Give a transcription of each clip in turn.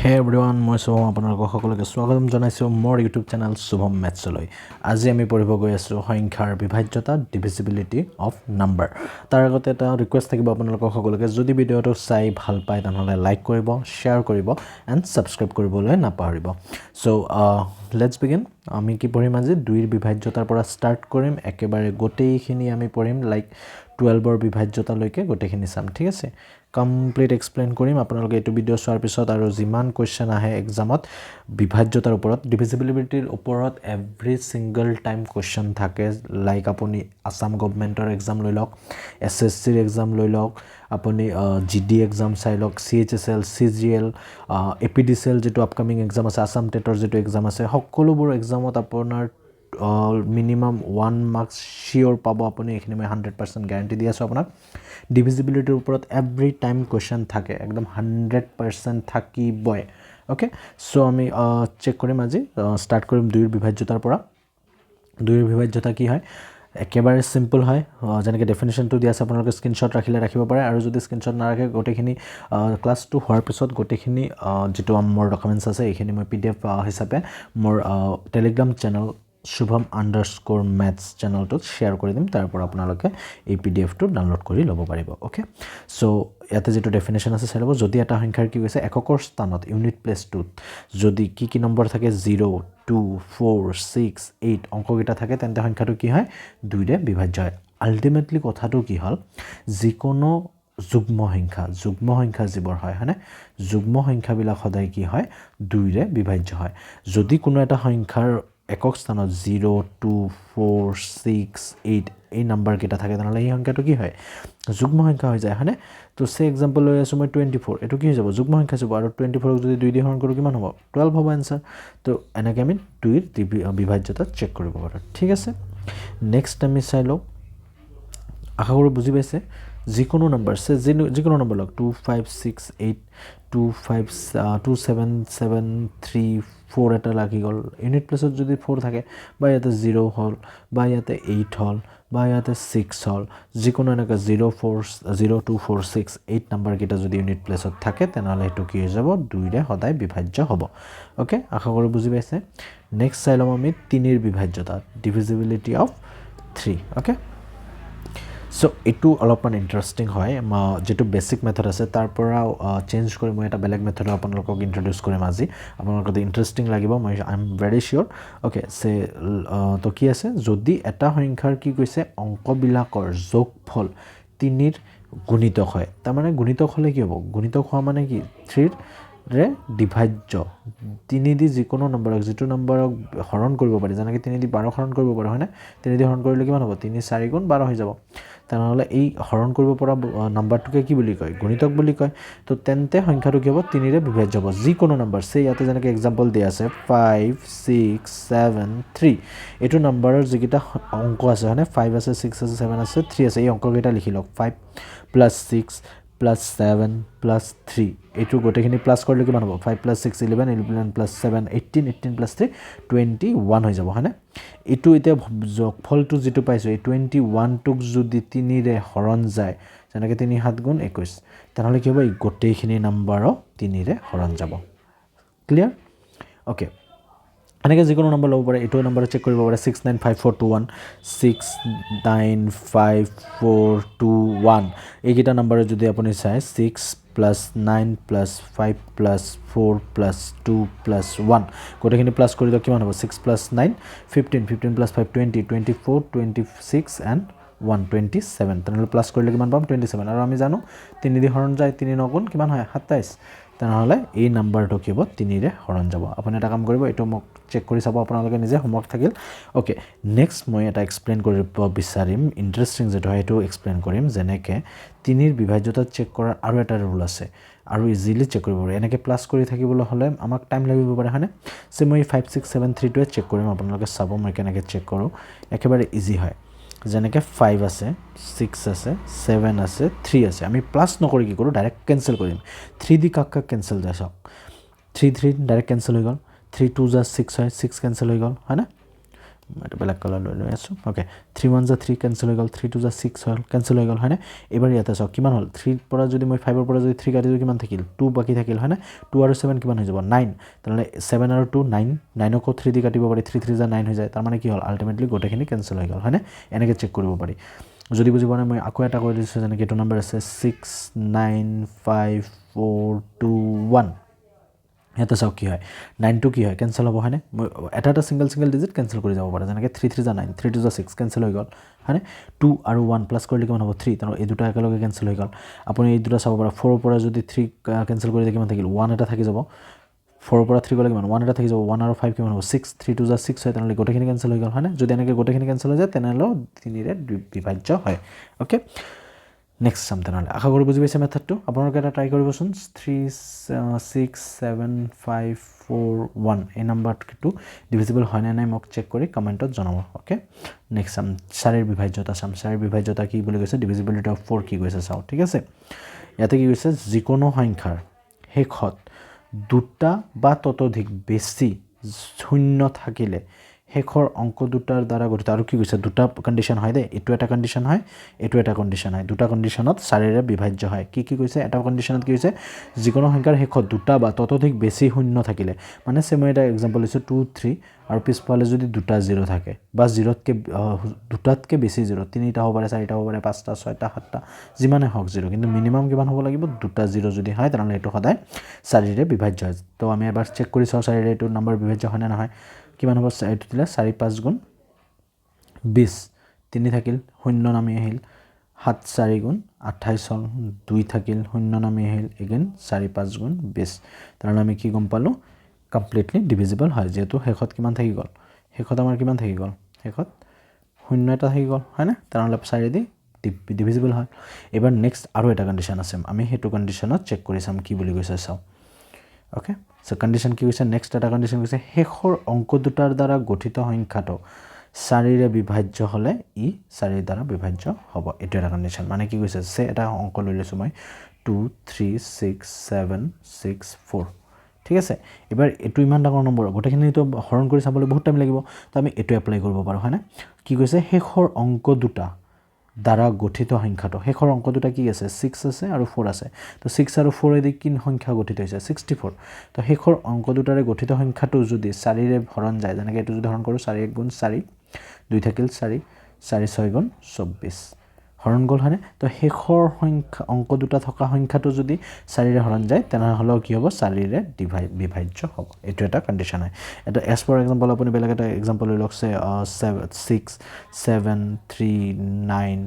হে এভৰিৱান, মই শুভম আপোনালোকক সকলোকে স্বাগতম জনাইছোঁ মোৰ ইউটিউব চেনেল শুভম মেথছলৈ। আজি আমি পঢ়িব গৈ আছোঁ সংখ্যাৰ বিভাজ্যতা, ডিভিজিবিলিটি অফ নাম্বাৰ। তাৰ আগতে এটা ৰিকুৱেষ্ট থাকিব আপোনালোকক সকলোকে, যদি ভিডিঅ'টো চাই ভাল পায় তেনেহ'লে লাইক কৰিব, শ্বেয়াৰ কৰিব এণ্ড ছাবস্ক্ৰাইব কৰিবলৈ নাপাহৰিব। So let's begin. আমি কি পঢ়িম আজি? দুইৰ বিভাজ্যতাৰ পৰা ষ্টাৰ্ট কৰিম। একেবাৰে গোটেইখিনি আমি পঢ়িম, লাইক 12ৰ বিভাজ্যতালৈকে গোটেইখিনি চাম, ঠিক আছে? কমপ্লিট এক্সপ্লেইন কৰিম। আপোনালোকে এইটো ভিডিঅ' চোৱাৰ পিছত আৰু যিমান কুৱেশ্যন আহে এক্সামত বিভাজ্যতাৰ ওপৰত, ডিভিজিবিলিটিৰ ওপৰত এভৰি ছিংগল টাইম কুৱেশ্যন থাকে। লাইক আপুনি আছাম গভমেণ্টৰ এক্সাম লৈ লওক, এছএছচিৰ এক্সাম লৈ লওক, আপুনি জিডি এক্সাম চাই লওক, চিএইচএছএল, চিজিএল, এপিডিচিএল যিটো আপকামিং এক্সাম আছে, আছাম টেটৰ যিটো এক্সাম আছে, সকলোবোৰ এক্সামত আপোনাৰ মিনিমাম 1 মাৰ্কছ চিয়'ৰ পাব আপুনি। এইখিনি মই 100% গেৰাণ্টি দি আছোঁ আপোনাক। ডিভিজিবিলিটিৰ ওপৰত এভৰি টাইম কুৱেশ্যন থাকে, একদম 100% থাকিবই। অ'কে, চ' আমি চেক কৰিম আজি, ষ্টাৰ্ট কৰিম দুইৰ বিভাজ্যতাৰ পৰা। দুইৰ বিভাজ্যতা কি হয়? একেবাৰে চিম্পল হয়। যেনেকৈ ডেফিনেশ্যনটো দিয়া আছে, আপোনালোকে স্ক্ৰীনশ্বট ৰাখিলে ৰাখিব পাৰে আৰু যদি স্ক্ৰীনশ্বট নাৰাখে, গোটেইখিনি ক্লাছটো হোৱাৰ পিছত গোটেইখিনি যিটো মোৰ ডকুমেণ্টছ আছে, এইখিনি মই পিডিএফ হিচাপে মোৰ টেলিগ্ৰাম চেনেল শুভম_মেথছ চেনেলটোত শ্বেয়াৰ কৰি দিম। তাৰ পৰা আপোনালোকে এই পিডিএফটো ডাউনলোড কৰি ল'ব পাৰিব। অ'কে, চ' ইয়াতে যিটো ডেফিনেশ্যন আছে চাই ল'ব। যদি এটা সংখ্যাৰ কি কৈছে, এককৰ স্থানত, ইউনিট প্লেচটোত যদি কি কি নম্বৰ থাকে, 0, 2, 4, 6, 8 অংককেইটা থাকে, তেন্তে সংখ্যাটো কি হয়? দুইৰে বিভাজ্য হয়। আল্টিমেটলি কথাটো কি হ'ল? যিকোনো যুগ্ম সংখ্যা, যুগ্ম সংখ্যা যিবোৰ হয়, হয়নে, যুগ্ম সংখ্যাবিলাক সদায় কি হয়? দুইৰে বিভাজ্য হয়। যদি কোনো এটা সংখ্যাৰ একক স্থানত 0, 2, 4, 6, 8 এই নাম্বাৰকেইটা থাকে, তেনেহ'লে এই সংখ্যাটো কি হয়? যুগ্ম সংখ্যা হৈ যায়, হয়নে? তো চে এক্সাম্পল লৈ আছোঁ মই 24। এইটো কি হৈ যাব? যুগ্ম সংখ্যা যাব। আৰু 24ক যদি দুই দি হৰণ কৰোঁ কিমান হ'ব? 12 হ'ব এনচাৰ। তো এনেকৈ আমি দুইৰ বিভাজ্যতা চেক কৰিব পাৰোঁ, ঠিক আছে? নেক্সট আমি চাই লওঁ। আশা কৰোঁ বুজি পাইছে। যিকোনো নম্বৰ চে যিকোনো নম্বৰ লওক, 2, 5, 6, 8, 2, 5, 2, 7, 7, 3, 4 এটা লাগি গ'ল। ইউনিট প্লেচত যদি ফ'ৰ থাকে বা ইয়াতে জিৰ' হ'ল বা ইয়াতে এইট হ'ল বা ইয়াতে ছিক্স হ'ল, যিকোনো এনেকৈ 0, 4, 0, 2, 4, 6, 8 নাম্বাৰকেইটা যদি ইউনিট প্লেচত থাকে, তেনেহ'লে সেইটো কি হৈ যাব? দুইৰে সদায় বিভাজ্য হ'ব। অ'কে, আশা কৰোঁ বুজি পাইছে। নেক্সট চাই ল'ম আমি তিনিৰ বিভাজ্যতা, ডিভিজিবিলিটি অফ 3। অ'কে, চ' এইটো অলপমান ইণ্টাৰেষ্টিং হয়। যিটো বেছিক মেথড আছে, তাৰ পৰা চেঞ্জ কৰি মই এটা বেলেগ মেথডো আপোনালোকক ইণ্ট্ৰডিউচ কৰিম আজি। আপোনালোকক ইণ্টাৰেষ্টিং লাগিব, মই I am very sure. Okay, say তো কি আছে? যদি এটা সংখ্যাৰ কি কৈছে, অংকবিলাকৰ যোগফল তিনিৰ গুণিতক হয়, তাৰমানে গুণিতক হ'লে কি হ'ব? গুণিতক হোৱা মানে কি? থ্ৰীৰে বিভাজ্য। তিনি দি যিকোনো নম্বৰক, যিটো নম্বৰক হৰণ কৰিব পাৰি, যেনেকৈ তিনি দি 12 হৰণ কৰিব পাৰোঁ, হয়নে? তিনি দি হৰণ কৰিলে কিমান হ'ব? তিনি চাৰি গুণ 12 হৈ যাব। তেনেহ'লে এই হৰণ কৰিব পৰা নাম্বাৰটোকে কি বুলি কয়? গুণিতক বুলি কয়। তো তেন্তে সংখ্যাটো কি হ'ব? তিনিৰে বিভাজ্য হ'ব। যিকোনো নাম্বাৰ, চে ইয়াতে যেনেকৈ এক্সাম্পল দিয়া আছে 5, 6, 7, 3, এইটো নাম্বাৰৰ যিকেইটা অংক আছে, হয়নে, ফাইভ আছে, ছিক্স আছে, ছেভেন আছে, থ্ৰী আছে, এই অংককেইটা লিখি লওক। 5 plus 6 plus 7 plus 3, এইটো গোটেইখিনি প্লাছ কৰিলে কিমান হ'ব? 5 plus 6 11, 11 plus 7 18, 18 plus 3 21 হৈ যাব, হয়নে? এইটো এতিয়া যোগফলটো যিটো পাইছোঁ, এই 21টোক যদি তিনিৰে হৰণ যায়, যেনেকৈ তিনি সাত গুণ 21, তেনেহ'লে কি হ'ব? এই গোটেইখিনি নাম্বাৰো তিনিৰে হৰণ যাব। ক্লিয়াৰ? অ'কে, এনেকৈ যিকোনো নম্বৰ ল'ব পাৰে। এইটো নম্বৰ চেক কৰিব পাৰে, 695421, 695421। এইকেইটা নম্বৰত যদি আপুনি চায়, 6 plus 9 plus 5 plus 4 plus 2 plus 1, গোটেইখিনি প্লাছ কৰি দিয়ক, কিমান হ'ব? 6 plus 9 15, 15 plus 5 20, 24, 26 and 1 27। তেনেহ'লে প্লাছ কৰিলে কিমান পাম? 27। আৰু আমি জানো তিনি দি হৰণ যায়, তিনি নগুণ কিমান হয়? 27। তেনেহ'লে এই নাম্বাৰটো কি হ'ব? তিনিৰে হৰণ যাব। আপুনি এটা কাম কৰিব, এইটো মোক চেক কৰি চাব আপোনালোকে নিজে, হোমৱৰ্ক থাকিল। অ'কে, নেক্সট মই এটা এক্সপ্লেইন কৰিব বিচাৰিম, ইণ্টাৰেষ্টিং যিটো হয় সেইটো এক্সপ্লেইন কৰিম। যেনেকৈ তিনিৰ বিভাজ্যতা চেক কৰাৰ আৰু এটা ৰুল আছে আৰু ইজিলি চেক কৰিব পাৰি। এনেকৈ প্লাছ কৰি থাকিবলৈ হ'লে আমাক টাইম লাগিব পাৰে, হয়নে? চ' মই 5, 6, 7, 3টোৱে চেক কৰিম। আপোনালোকে চাব মই কেনেকৈ চেক কৰোঁ, একেবাৰে ইজি হয়। যেনেকৈ ফাইভ আছে, ছিক্স আছে, ছেভেন আছে, থ্ৰী আছে। আমি প্লাছ নকৰি কি কৰোঁ? ডাইৰেক্ট কেঞ্চেল কৰিম। থ্ৰী দি কাক কাক কেঞ্চেল যায় চাওক। থ্ৰী থ্ৰী ডাইৰেক্ট কেঞ্চেল হৈ গ'ল। থ্ৰী টু জা ছিক্স হয়, ছিক্স কেঞ্চেল হৈ গ'ল, হয়নে? মই এইটো বেলেগ কালাৰ লৈ লৈ আছোঁ। অ'কে, 3 1 za 3, cancel হৈ গ'ল। 3 2 za 6 হ'ল, কেঞ্চেল হৈ গ'ল, হয়নে? এইবাৰ ইয়াতে চাওক কিমান হ'ল। থ্ৰীৰ পৰা যদি মই ফাইভৰ পৰা যদি থ্ৰী কাটি দিওঁ, কিমান থাকিল? টু বাকী থাকিল, হয়নে? টু আৰু ছেভেন কিমান হৈ যাব? নাইন। তেনেহ'লে ছেভেন আৰু টু নাইন, নাইনকো থ্ৰী দি কাটিব পাৰি, 3 3 za 9 হৈ যায়। তাৰমানে কি হ'ল? আল্টিমেটলি গোটেইখিনি কেঞ্চেল হৈ গ'ল, হয়নে? এনেকৈ চেক কৰিব পাৰি। যদি বুজি পোৱা নাই, মই আকৌ এটা কৰি দিছোঁ। যেনেকৈ এইটো নম্বৰ আছে 6, 9, 5, 4, 2, 1। ইয়াতে চাওক কি হয়। নাইনটো কি হয়? কেঞ্চেল হ'ব, হয়নে? মই এটা এটা ছিংগল ছিংগল ডিজিট কেঞ্চেল কৰি যাব পাৰে। যেনেকৈ 3 3 za 9, 3 2 za 6, cancel হৈ গ'ল, হয়নে? টু আৰু ওৱান প্লাছ কৰিলে কিমান হ'ব? থ্ৰী। তেনেহ'লে এই দুটা একেলগে কেঞ্চেল হৈ গ'ল। আপুনি এই দুটা চাব পাৰে। ফ'ৰৰ পৰা যদি থ্ৰী কেঞ্চেল কৰি দিয়ে, কিমান থাকিল? ওৱান এটা থাকি যাব। ফ'ৰৰ পৰা থ্ৰী গ'লে কিমান? ওৱান এটা থাকি যাব। ওৱান আৰু ফাইভ কিমান হ'ব? 6। 3 2 za 6 হয়। তেনেহ'লে গোটেইখিনি কেঞ্চেল হৈ গ'ল, হয়নে? যদি এনেকৈ গোটেইখিনি কেঞ্চেল হৈ যায়, তেনেহ'লেও তিনিৰে বিভাজ্য হয়। অ'কে, নেক্সট চাম তেনেহ'লে। আশা কৰোঁ বুজি পাইছে মেথডটো। আপোনালোকে এটা ট্ৰাই কৰিবচোন। 3, 6, 7, 5, 4, 1, এই নাম্বাৰটো ডিভিজিবল হয়নে নাই মোক চেক কৰি কমেণ্টত জনাব। অ'কে, নেক্সট চাম, চাৰিৰ বিভাজ্যতা চাম। চাৰিৰ বিভাজ্যতা কি বুলি কৈছে? ডিভিজিবিলিটি অফ ফ'ৰ কি কৈছে চাওঁ, ঠিক আছে? ইয়াতে কি কৈছে? যিকোনো সংখ্যাৰ শেষত দুটা বা ততোধিক বেছি শূন্য থাকিলে শেষৰ অংক দুটাৰ দ্বাৰা গঠিত। আৰু কি কৈছে? দুটা কণ্ডিশ্যন হয় দেই। এইটো এটা কণ্ডিশ্যন হয়, এইটো এটা কণ্ডিশ্যন হয়। দুটা কণ্ডিশ্যনত চাৰিৰে বিভাজ্য হয়। কি কি কৈছে? এটা কণ্ডিশ্যনত কি হৈছে? যিকোনো সংখ্যাৰ শেষত দুটা বা ততোধিক বেছি শূন্য থাকিলে, মানে চে মই এটা এক্সাম্পল লৈছোঁ, টু থ্ৰী আৰু পিছফালে যদি দুটা জিৰ' থাকে বা জিৰ'তকৈ দুটাতকৈ বেছি জিৰ', তিনিটা হ'ব পাৰে, চাৰিটা হ'ব পাৰে, পাঁচটা, ছয়টা, সাতটা, যিমানে হওক জিৰ', কিন্তু মিনিমাম কিমান হ'ব লাগিব? দুটা জিৰ' যদি হয়, তেনেহ'লে এইটো সদায় চাৰিৰে বিভাজ্য হয়। তো আমি এবাৰ চেক কৰি চাওঁ, চাৰিৰে এইটো নম্বৰ বিভাজ্য হয়নে নহয়। কিমান হ'ব? এইটো দিলে চাৰি পাঁচ গুণ 20, তিনি থাকিল, শূন্য নামি আহিল। সাত চাৰি গুণ 28 হ'ল, দুই থাকিল, শূন্য নামি আহিল, এগেইন চাৰি পাঁচ গুণ 20। তেনেহ'লে আমি কি গম পালোঁ? কমপ্লিটলি ডিভিজিবল হয়, যিহেতু শেষত কিমান থাকি গ'ল? শেষত আমাৰ কিমান থাকি গ'ল? শেষত শূন্য এটা থাকি গ'ল, হয়নে? তেনেহ'লে চাৰি দি ডিভিজিবল হয়। এইবাৰ নেক্সট আৰু এটা কণ্ডিশ্যন আছে। আমি সেইটো কণ্ডিশ্যনত চেক কৰি চাম, কি বুলি কৈছে চাওঁ। অ'কে, চ' কণ্ডিশ্যন কি কৈছে? নেক্সট এটা কণ্ডিশ্যন কৈছে, শেষৰ অংক দুটাৰ দ্বাৰা গঠিত সংখ্যাটো চাৰিৰে বিভাজ্য হ'লে ই চাৰিৰ দ্বাৰা বিভাজ্য হ'ব। এইটো এটা কণ্ডিশ্যন। মানে কি কৈছে? চে এটা অংক লৈ লৈছোঁ মই, 2, 3, 6, 7, 6, 4, ঠিক আছে? এইবাৰ এইটো ইমান ডাঙৰ নম্বৰ, গোটেইখিনিতো হৰণ কৰি চাবলৈ বহুত টাইম লাগিব। তো আমি এইটো এপ্লাই কৰিব পাৰোঁ, হয়নে? কি কৈছে? শেষৰ অংক দুটা দ্বাৰা গঠিত সংখ্যাটো। শেষৰ অংক দুটা কি আছে? ছিক্স আছে আৰু ফ'ৰ আছে। তো ছিক্স আৰু ফ'ৰেদি কি সংখ্যা গঠিত হৈছে? 64। তো শেষৰ অংক দুটাৰে গঠিত সংখ্যাটো যদি চাৰিৰে হৰণ যায়, যেনেকৈ এইটো যদি হৰণ কৰোঁ, চাৰি এক গুণ চাৰি, দুই থাকিল, চাৰি, চাৰি ছয় গুণ 24, হৰণ গ'ল, হয়নে? তো শেষৰ সংখ্যা অংক দুটা থকা সংখ্যাটো যদি চাৰিৰে হৰণ যায়, তেনেহ'লেও কি হ'ব? চাৰিৰে বিভাজ্য হ'ব। এইটো এটা কণ্ডিশ্যন হয়। এটা এজ ফৰ এক্সাম্পল আপুনি বেলেগ এটা এক্সাম্পল লৈ লওক, say 6, 7, 3, 9,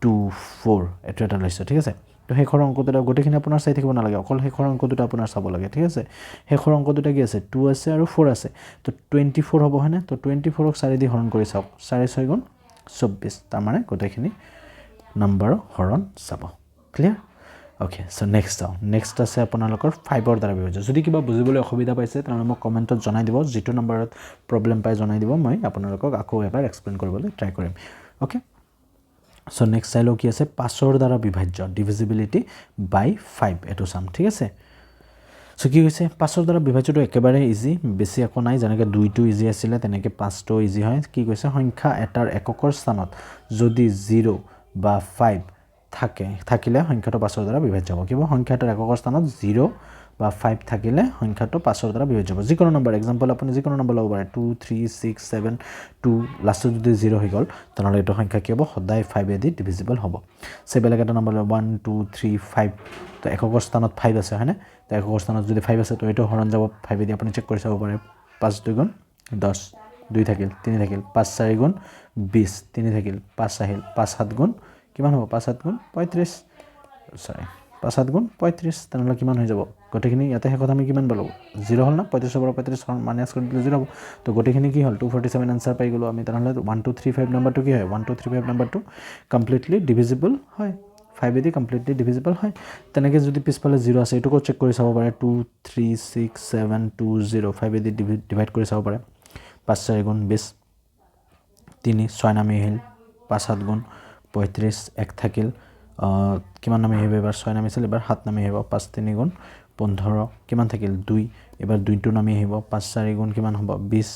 2, 4, এইটো এটা লৈছোঁ, ঠিক আছে? তো শেষৰ অংক দুটা গোটেইখিনি আপোনাৰ চাই থাকিব নালাগে, অকল শেষৰ অংক দুটা আপোনাৰ চাব লাগে, ঠিক আছে? শেষৰ অংক দুটা কি আছে? টু আছে আৰু ফ'ৰ আছে। তো 24 হ'ব, হয়নে? তো 24ক চাৰি দি হৰণ কৰি চাওক, চাৰি ছয় গুণ 24। তাৰমানে গোটেইখিনি নাম্বাৰৰ হৰণ চাব। ক্লিয়াৰ? অ'কে, চ' নেক্সট চাওঁ। নেক্সট আছে আপোনালোকৰ ফাইভৰ দ্বাৰা বিভাজ্য। যদি কিবা বুজিবলৈ অসুবিধা পাইছে, তেনেহ'লে মোক কমেণ্টত জনাই দিব। যিটো নম্বৰত প্ৰব্লেম পাই জনাই দিব, মই আপোনালোকক আকৌ এবাৰ এক্সপ্লেইন কৰিবলৈ ট্ৰাই কৰিম। অ'কে, চ' নেক্সট চাই লওঁ কি আছে। পাঁচৰ দ্বাৰা বিভাজ্য, ডিভিজিবিলিটি বাই ফাইভ, এইটো চাম, ঠিক আছে? চ' কি হৈছে? পাঁচৰ দ্বাৰা বিভাজ্যটো একেবাৰে ইজি, বেছি একো নাই। যেনেকৈ দুইটো ইজি আছিলে, তেনেকৈ পাঁচটো ইজি হয়। কি কৈছে? সংখ্যা এটাৰ এককৰ স্থানত যদি জিৰ' বা ফাইভ থাকে, থাকিলে সংখ্যাটো পাঁচৰ দ্বাৰা বিভাজ্য হ'ব। কিবা সংখ্যা এটাৰ এককৰ স্থানত জিৰ' বা ফাইভ থাকিলে সংখ্যাটো পাঁচৰ দ্বাৰা বিভাজ্য হ'ব। যিকোনো নম্বৰ, এক্সাম্পল আপুনি যিকোনো নম্বৰ ল'ব পাৰে, 2, 3, 6, 7, 2, লাষ্টত যদি জিৰ' হৈ গ'ল, তেনেহ'লে এইটো সংখ্যা কি হ'ব? সদায় ফাইভেদি ডিভিজিবল হ'ব। চে বেলেগ এটা নম্বৰ 1, 2, 3, 5, তো এককৰ স্থানত ফাইভ আছে, হয়নে? তো এককৰ স্থানত যদি ফাইভ আছে, তো এইটো হৰণ যাব ফাইভেদি। আপুনি চেক কৰি চাব পাৰে। পাঁচ দুই গুণ 10, দুই থাকিল, তিনি থাকিল, পাঁচ চাৰি গুণ 20, তিনি থাকিল, পাঁচ আহিল, পাঁচ সাত গুণ কিমান হ'ব? পাঁচ সাত গুণ 35, চৰি, পাঁচ সাত গুণ 35। তেনেহ'লে কিমান হৈ যাব গোটেইখিনি? ইয়াতে শেষত আমি কিমান পালোঁ? জিৰ' হ'ল না? 35ৰ পৰা 35 মাইনাছ কৰি দিলে জিৰ' হ'ব। তো গোটেইখিনি কি হ'ল? 247 এনচাৰ পাই গ'লোঁ আমি। তেনেহ'লে 1235 নাম্বাৰটো কি হয়? 1235 নাম্বাৰটো কমপ্লিটলি ডিভিজিবল হয়, ফাইভেদি কমপ্লিটলি ডিভিজিবল হয়। তেনেকৈ যদি পিছফালে জিৰ' আছে, এইটোকো চেক কৰি চাব পাৰে। 2, 3, 6, 7, 2, 0, ফাইভেদি ডিভাইড কৰি চাব পাৰে। পাঁচ চাৰি গুণ 20, তিনি, ছয় নামি আহিল, পাঁচ সাত গুণ 35, এক থাকিল। কিমান নামি আহিব এইবাৰ? ছয় নামিছিল, এইবাৰ সাত নামি আহিব। পাঁচ তিনি গুণ 15, কিমান থাকিল? দুই। এইবাৰ দুইটো নামি আহিব। পাঁচ চাৰি গুণ কিমান হ'ব? 20।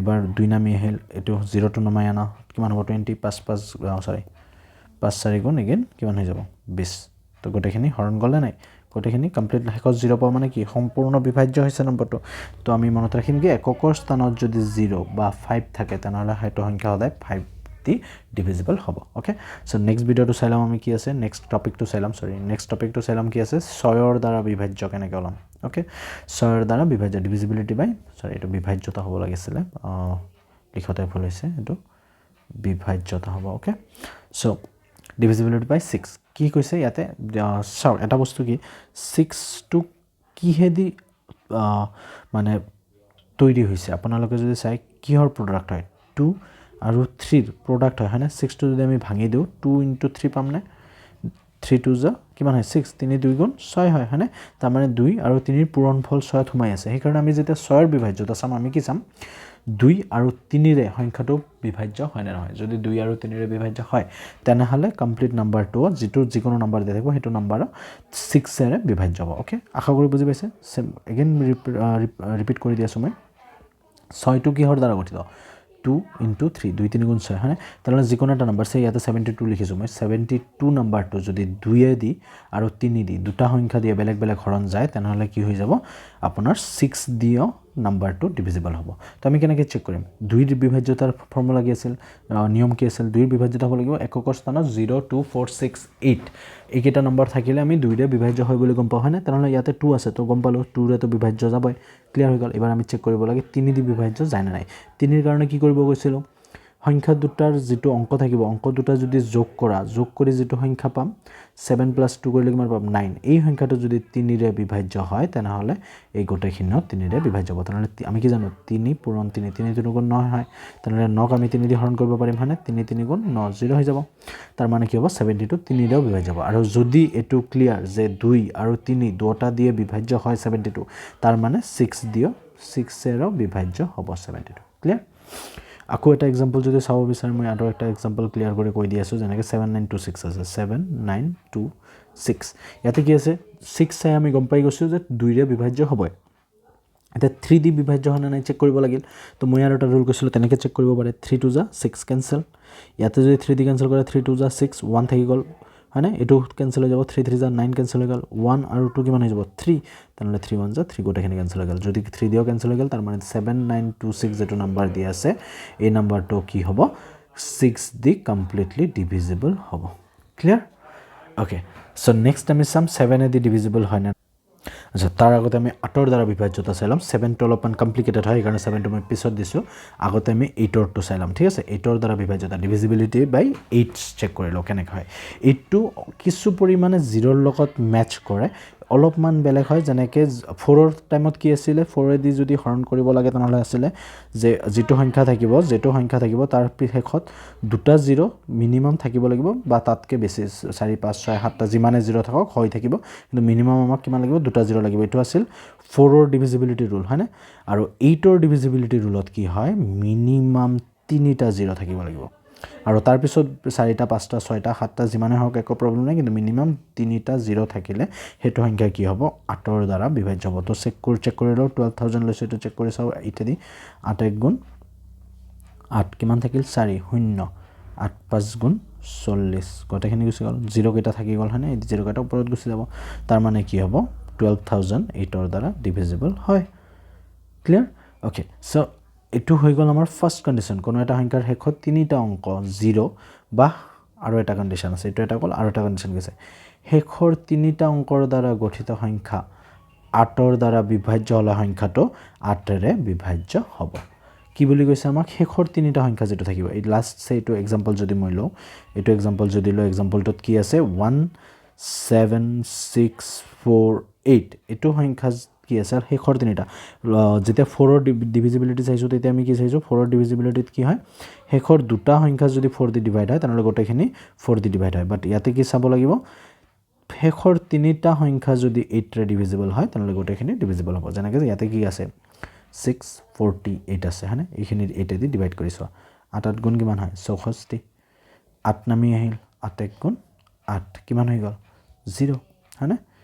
এবাৰ দুই নামি আহিল, এইটো জিৰ'টো নমাই আনা, কিমান হ'ব? 20। পাঁচ পাঁচ, চৰি, পাঁচ চাৰি গুণ এগেইন কিমান হৈ যাব? 20। তো গোটেইখিনি হৰণ গ'লে নাই? গোটেইখিনি কমপ্লিট। শেষত জিৰ' পোৱা মানে কি? সম্পূৰ্ণ বিভাজ্য হৈছে নম্বৰটো। তো আমি মনত ৰাখিম কি, এককৰ স্থানত যদি জিৰ' বা 5 থাকে, তেনেহ'লে সেইটো সংখ্যা সদায় 5 দি ডিভিজিবল হ'ব। অ'কে, চ' নেক্সট ভিডিঅ'টো চাই ল'ম আমি কি আছে, নেক্সট টপিকটো চাই ল'ম, চৰি, নেক্সট টপিকটো চাই ল'ম কি আছে, ছয়ৰ দ্বাৰা বিভাজ্য কেনেকৈ ওলাম। অ'কে, ছয়ৰ দ্বাৰা বিভাজ্য, ডিভিজিবিলিটি বাই, চৰি, এইটো বিভাজ্যতা হ'ব লাগিছিলে, লিখোঁতে ভুল হৈছে, এইটো বিভাজ্যতা হ'ব। Okay, so divisibility by 6 কি কৈছে ইয়াতে চাওক। এটা বস্তু কি, ছিক্সটো কিহেদি মানে তৈৰি হৈছে? আপোনালোকে যদি চায়, কিহৰ প্ৰডাক্ট হয়? টু আৰু থ্ৰীৰ প্ৰডাক্ট হয়, হয়নে? ছিক্সটো যদি আমি ভাঙি দিওঁ, টু ইনটু থ্ৰী পামনে? থ্ৰী টু জা কিমান হয়? ছিক্স। তিনি দুই গুণ ছয় হয়, হয়নে? তাৰমানে দুই আৰু তিনিৰ পূৰণফল ছয়ত সোমাই আছে। সেইকাৰণে আমি যেতিয়া ছয়ৰ বিভাজ্যতা চাম, আমি কি চাম? দুই আৰু তিনিৰে সংখ্যাটো বিভাজ্য হয়নে নহয়। যদি দুই আৰু তিনিৰে বিভাজ্য হয়, তেনেহ'লে কমপ্লিট নাম্বাৰটোও, যিটো যিকোনো নাম্বাৰ দিয়া থাকিব, সেইটো নাম্বাৰো ছিক্সেৰে বিভাজ্য হ'ব। অ'কে, আশা কৰি বুজি পাইছে। ছেম এগেইন ৰিপিট কৰি দি আছোঁ মই। ছয়টো কিহৰ দ্বাৰা গঠিত? টু ইনটু থ্ৰী, দুই তিনি গুণ ছয়, হয়নে? তেনেহ'লে যিকোনো এটা নাম্বাৰ, চাই ইয়াতে 72 লিখিছোঁ মই, 72 নাম্বাৰটো যদি দুয়ে দি আৰু তিনি দি, দুটা সংখ্যা দিয়ে বেলেগ বেলেগ হৰণ যায়, তেনেহ'লে কি হৈ যাব? আপোনাৰ ছিক্স দিও নাম্বাৰটো ডিভিজিবল হ'ব। তো আমি কেনেকৈ চেক কৰিম? দুইৰ বিভাজ্যতাৰ ফৰ্মুলা কি আছিল? নিয়ম কি আছিল? দুইৰ বিভাজ্যতা হ'ব লাগিব এককৰ স্থানত 0, 2, 4, 6, 8, এইকেইটা নম্বৰ থাকিলে আমি দুইৰে বিভাজ্য হয় বুলি গম পাওঁ, হয়নে? তেনেহ'লে ইয়াতে টু আছে, তো গম পালোঁ টুৰেতো বিভাজ্য যাবই। ক্লিয়াৰ হৈ গ'ল। এইবাৰ আমি চেক কৰিব লাগে তিনি দি বিভাজ্য যায় নে নাই। তিনিৰ কাৰণে কি কৰিব গৈছিলোঁ? সংখ্যা দুটাৰ যিটো অংক থাকিব, অংক দুটা যদি যোগ কৰা, যোগ কৰি যিটো সংখ্যা পাম, ছেভেন প্লাছ টু কৰিলে কিমান পাম? নাইন। এই সংখ্যাটো যদি তিনিৰে বিভাজ্য হয়, তেনেহ'লে এই গোটেইখিনিও তিনিৰে বিভাজ্য হ'ব। তেনেহ'লে আমি কি জানো? তিনি পূৰণ তিনি, তিনি তিনি গুণ ন হয়। তেনেহ'লে নক আমি তিনি দি হৰণ কৰিব পাৰিম, হয়নে? তিনি তিনি গুণ ন, জিৰ' হৈ যাব। তাৰ মানে কি হ'ব? 72 তিনিৰেও বিভাজ্য হ'ব। আৰু যদি এইটো ক্লিয়াৰ যে দুই আৰু তিনি দুয়োটা দিয়ে বিভাজ্য হয় 72, তাৰ মানে ছিক্স দিও, ছিক্সেৰেও বিভাজ্য হ'ব 72। ক্লিয়াৰ? আকৌ এটা এক্সাম্পল যদি চাব বিচাৰে, মই আৰু এটা এক্সাম্পল ক্লিয়াৰ কৰি কৈ দি আছোঁ। যেনেকৈ 7926 আছে, 7926। ইয়াতে কি আছে? ছিক্স চাই আমি গম পাই গৈছোঁ যে দুইৰে বিভাজ্য হ'বই। এতিয়া থ্ৰী দি বিভাজ্য হয় নে নাই চেক কৰিব লাগিল। তো মই আৰু এটা ৰুল কৈছিলোঁ, তেনেকৈ চেক কৰিব পাৰে। থ্ৰী টু জা ছিক্স, কেঞ্চেল। ইয়াতে যদি থ্ৰী দি কেঞ্চেল কৰে, থ্ৰী টু জা ছিক্স, ওৱান থাকি গ'ল, হয়নে? এইটো কেঞ্চেল হৈ যাব। থ্ৰী থ্ৰী জা নাইন, কেঞ্চেল হৈ গ'ল। ওৱান আৰু টু কিমান হৈ যাব? থ্ৰী। তেনেহ'লে থ্ৰী ওৱান জা থ্ৰী, গোটেইখিনি কেঞ্চেল হৈ গ'ল। যদি থ্ৰী দিও কেঞ্চেল হৈ গ'ল, তাৰ মানে 7926 যিটো নাম্বাৰ দি আছে, এই নাম্বাৰটো কি হ'ব? ছিক্স দি কমপ্লিটলি ডিভিজিবল হ'ব। ক্লিয়াৰ? অ'কে, চ' নেক্সট আমি চাম ছেভেনেদি ডিভিজিবল হয়নে। আচ্ছা, তাৰ আগতে আমি আঠৰ দ্বাৰা বিভাজ্যতা চাই ল'ম। ছেভেনটো অলপমান কমপ্লিকেটেড হয়, সেইকাৰণে ছেভেনটো মই পিছত দিছোঁ। আগতে আমি এইটৰটো চাই ল'ম, ঠিক আছে? এইটৰ দ্বাৰা বিভাজ্যতা, ডিভিজিবিলিটি বাই এইট চেক কৰি লওঁ কেনেকৈ হয়। এইটটো কিছু পৰিমাণে জিৰ'ৰ লগত মেচ কৰে, অলপমান বেলেগ হয়। যেনেকৈ ফ'ৰৰ টাইমত কি আছিলে? ফ'ৰেদি যদি হৰণ কৰিব লাগে, তেনেহ'লে আছিলে যে যিটো সংখ্যা থাকিব, তাৰ শেষত দুটা জিৰ' মিনিমাম থাকিব লাগিব বা তাতকৈ বেছি, চাৰি, পাঁচ, ছয়, সাতটা, যিমানে জিৰ' থাকক হৈ থাকিব, কিন্তু মিনিমাম আমাক কিমান লাগিব? দুটা জিৰ' লাগিব। এইটো আছিল ফ'ৰৰ ডিভিজিবিলিটি ৰুল, হয়নে? আৰু এইটৰ ডিভিজিবিলিটি ৰুলত কি হয়? মিনিমাম তিনিটা জিৰ' থাকিব লাগিব আৰু তাৰপিছত চাৰিটা, পাঁচটা, ছয়টা, সাতটা, যিমানে হওক একো প্ৰব্লেম নাই, কিন্তু মিনিমাম তিনিটা জিৰ' থাকিলে সেইটো সংখ্যা কি হ'ব? আঠৰ দ্বাৰা বিভাজ্য হ'ব। তো চেক কৰি লওঁ। 12,000 লৈছোঁ, এইটো চেক কৰি চাওঁ ইত্যাদি। আঠ এক গুণ আঠ, কিমান থাকিল? চাৰি, শূন্য। আঠ পাঁচ গুণ 40, গোটেইখিনি গুচি গ'ল। জিৰ'কেইটা থাকি গ'ল, হয়নে? এই জিৰ'কেইটা ওপৰত গুচি যাব। তাৰ মানে কি হ'ব? 12,000 এইটৰ দ্বাৰা ডিভিজিবল হয়। ক্লিয়াৰ? অ'কে, চ' এইটো হৈ গ'ল আমাৰ ফাৰ্ষ্ট কণ্ডিশ্যন, কোনো এটা সংখ্যাৰ শেষত তিনিটা অংক জিৰ' বা, আৰু এটা কণ্ডিশ্যন আছে, এইটো এটা গ'ল। আৰু এটা কণ্ডিশ্যন গৈছে, শেষৰ তিনিটা অংকৰ দ্বাৰা গঠিত সংখ্যা আঠৰ দ্বাৰা বিভাজ্য হ'লে সংখ্যাটো আঠেৰে বিভাজ্য হ'ব। কি বুলি কৈছে আমাক? শেষৰ তিনিটা সংখ্যা যিটো থাকিব, এই লাষ্ট এইটো এক্সাম্পল যদি মই লওঁ, এইটো এক্সাম্পল যদি লওঁ, এক্সাম্পলটোত কি আছে? 17648, এইটো সংখ্যা কি আছে? আৰু শেষৰ তিনিটা, যেতিয়া ফ'ৰৰ ডিভিজিবিলিটি চাইছোঁ, তেতিয়া আমি কি চাইছোঁ? ফ'ৰৰ ডিভিজিবিলিটিত কি হয়? শেষৰ দুটা সংখ্যা যদি ফ'ৰ দি ডিভাইড হয়, তেনেহ'লে গোটেইখিনি ফ'ৰ দি ডিভাইড হয়। বাট ইয়াতে কি চাব লাগিব? শেষৰ তিনিটা সংখ্যা যদি এইটৰে ডিভিজিবল হয়, তেনেহ'লে গোটেইখিনি ডিভিজিবল হ'ব। যেনেকৈ ইয়াতে কি আছে? 648 আছে, হয়নে? এইখিনি এইটেদি ডিভাইড কৰি চোৱা। আঠ আঠ গুণ কিমান হয়? 64। আঠ নামি আহিল, আঠ এক গুণ আঠ, কিমান হৈ গ'ল? জিৰ', হয়নে?